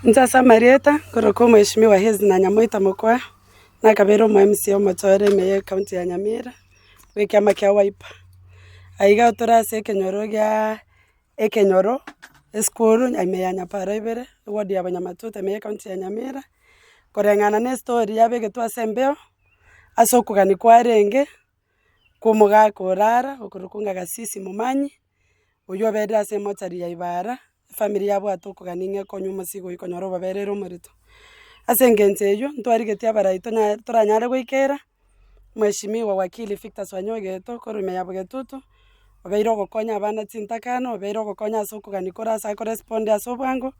Inche ase amarieta, nkorokwa omweshimiwa Hezina Nyamoita Mokua, nakabeire omo MCA omochore ime ye ecounty ya Nyamira, bwa ekiama kia Wiper. Aiga tore ase ekenyoro gia ekenyoro, esukuru ime ya Nyapara ibere, eward ya Bonyamatuta ime ye ecounty ya Nyamira, koreng'ana na estory yabegetwe ase embeo, ase okogania kwarenge, kwa omogaka orara, okorokwa ng'a Gasisi Momanyi, oywo oberire ase emochari ya Ibara, efamiri yabwate okogania ng'a ekonywa omosigo oywo konyora obaberire omorito. Ase engencho eywo, ntwarigetie abarai tonya toranyare goikera, Mheshimiwa Wakili Victor Swanya Ogeto korwa ime ya Bogetutu, obeire ogokonya abana chintakana, obeire ogokonya ase okogania kore ase akorespond ase obwango,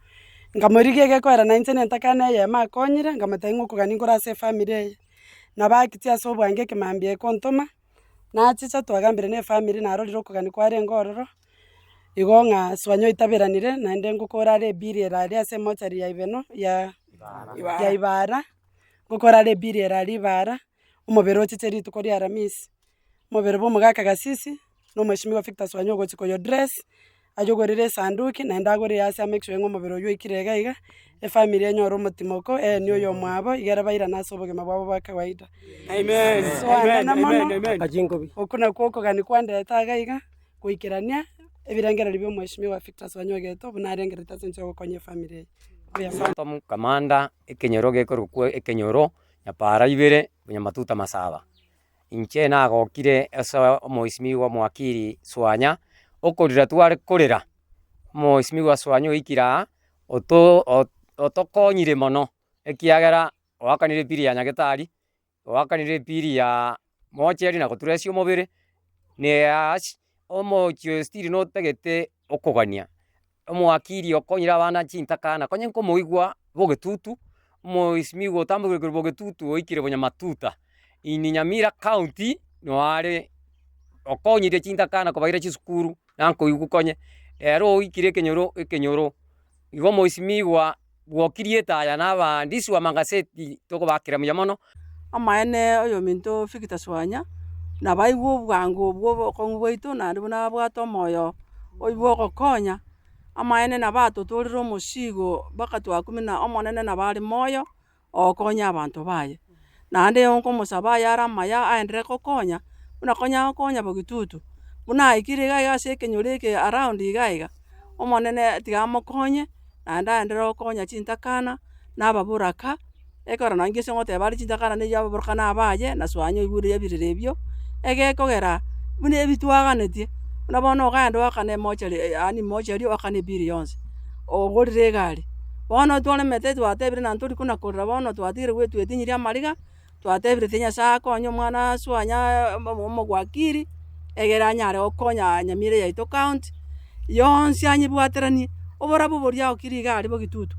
nkamorigia egekoera na inche na entakana eyemo akonyire, nkamotebia ng'a okogania nkore ase efamiri eye. Nabakitie ase obwango ekemambia ekontoma, nachicha twagambire na efamiri narorire okogania kwarenge ororo, igo ng'a Swanya oitaberanire naende ngokora are ebill ere aria ase emochari ya Ibeno ya ya Ibara, ngokora are ebill ere aria Ibara, omobere ochiche rituko ria Aramisi. Omobere bwa omogaka Gasisi, na omweshimiwa Victor Swanya ogochia koyo dress, ayogorere esanduki naende agore easi a make sure ng'a omobere oywo oikire iga iga, efamiri enyore omotimoko, eenie oyomwabo, igere bairane ase obogima bwabo bwa kawaida. So anene mono, okwo nakwo okogania kwandete iga iga, goikerania ebirengererio bia omweshimiwa Victor Swanya Ogeto buna arengerete ase enchera yogokonya efamiri eye. Mbuya mono. Tom Kamanda, ekenyoro gekorokwa ekenyoro, Nyapara ibere, Bonyamatuta Masaba. Inche nagokire ase omoisimigwa omowakili Swanya, okorera tware korera, omoisimigwa Swanya oikire aa, oto otokonyire mono, ekiagera oakanire epiri ya nyagetari, oakanire epiri ya mocheri na goturesia omobere, na eaasi, omochie oyo still notagete okogania. Omowakili okonyire abana chintakana, konya nkomoigwa bogetutu, omoisimigwa otambokire korwa bogetutu oikire bonyamatuta, in Nyamira county noo are okonyire chintakana kobaira chisukuru nankoigwa konye, ere oikire ekenyoro ekenyoro, igo omoisimigwa bwokirie etaya na abaandishi ba amagaseti tokobakera mbuya mono. Amaene oyominto Victor Swanya, nabaigwe obwango obwo obokong'u bwaito naende buna abwate omoyo oywo bwa ogokonya, amaene nabo atotorire omosigo mpaka twakumia na Omonene nabo are moyo, ogokonya abanto baye. Naende nkomosaba ayare amaya aenderere gokonya, buna konya agokonya bogitutu, buna aikire iga iga ase ekenyoro eke around iga iga, Omonene tiga amokonye, naende aenderere gokonya chintakana, na ababoraka, ekero nonye ase ngoteba are chintakana na eywo ababoraka na abaye, na swanya oigure ebirero ebio, egekogera buna ebi twaganetie, buna bono okaenda oakane emochari yaani mochari oakane ebill yonsi, ogorire egari. Bono twaremete twatebire na ntori kona korera bono twatigire goetwetinyiria amariga, twatebire tiga Nyasaye akonye omwana aswanya omogwakiri, egere anyare gokonya Nyamira yaito county, yonsi anyebwateranie, oborabu boria aokire iga aria bogitutu,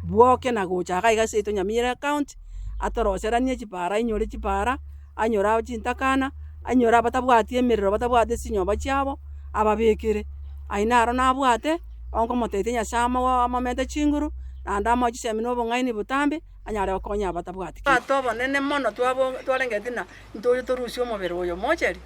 bwoke na gocha iga iga ase yaito Nyamira county, atoroseranie chipara ainyore chipara, anyore aba chintakana, anyore abatabwati emerero batabwati chinyomba chiabo, ababekere. Ayio naro nabwate, onkomotetia Nyasaye amo amomente chinguru, naende amoe chisemi na obong'aini botambe, anyare gokonya abatabwati kende. Twabwate obonene mono twabo twarengeti ng'a ntoche torusie omobere oyo mocheri,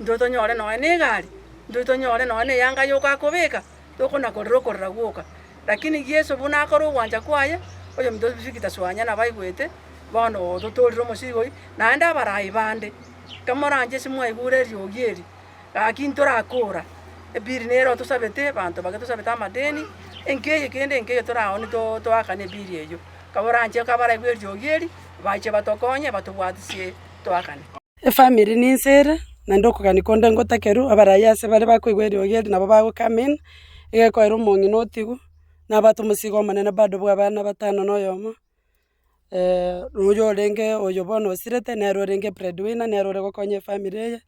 ntoche tonyore nonya na egari, ntoche tonyore nonya na eyanga yoka akobeka, tokona korera okorera gwoka. Lakini Yeso buna akore ogwancha kwaye, oyominto Victor Swanya nabo aigwete, bono ototorire omosigo oyio, naende abarai bande, kamoranche ase mwaigure eriogi eri, gaki ntorakora, ebill nero tosabete, abanto bake tosabete amadeni, enki eye kende enki eye toraoni to toakane ebill eyio. Kaboranche kabaraigwe eriogi eri, bache batokonye batobwatisie toakane. Efamiri ninse ere, naende okogania konde ngotakerwe, abarai ase bare bakoigwa eriogi eri nabo bago come in, egekoera omong'ina otigwe, nabwate omosigo omonene bado bwa abana batano na oyomo, na oyo orenge oyo bono osirete nere orenge breadwinner, nere ore gokonya efamiri eye,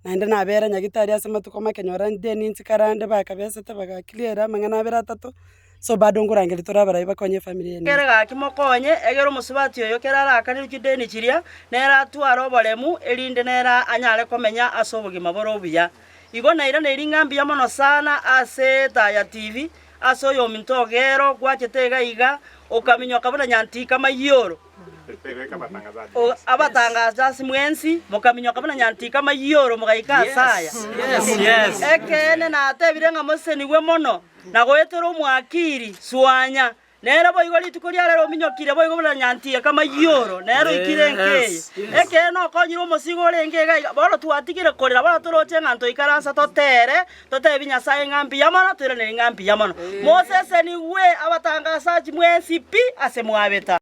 naende nabera nyagetari ase amatuko make nyora deni nchikarande bakabesete baga clear amang'ana abere atato, so bado nkorangeria tore abarai bakonye efamiri eye. Ekere gaki mokonye, egere omosubati oyo ekero araakanirwe chideni chiria, nere atware oboremu, erinde nere anyare komenya ase obogima bore obuya. Igo nairaneiri ng'a mbuya mono sana ase Etaya TV, ase oyominto Ogero gwachete iga iga, okaminyoka buna nyantika mayioro. Abatangazi mwensi mokaminyoka buna nyantika mayioro mogaika ase aya. Ekeene natebire ng'a mosesenigwe mono, na goetera omwakiri, Swanya. Nere boigo rituko ria rero ominyokire boigo buna nyantiga kamayioro, nere oikire enka eye. Ekeene okonyire omosigo orenge iga iga, bono twatigire korera, bono toroche ng'a ntoikaransa totere, totebi Nyasae ng'a mbuya mono, toiranerie ng'a mbuya mono. Mosesenigwe abatangasachi mwensi pi ase mwabeta.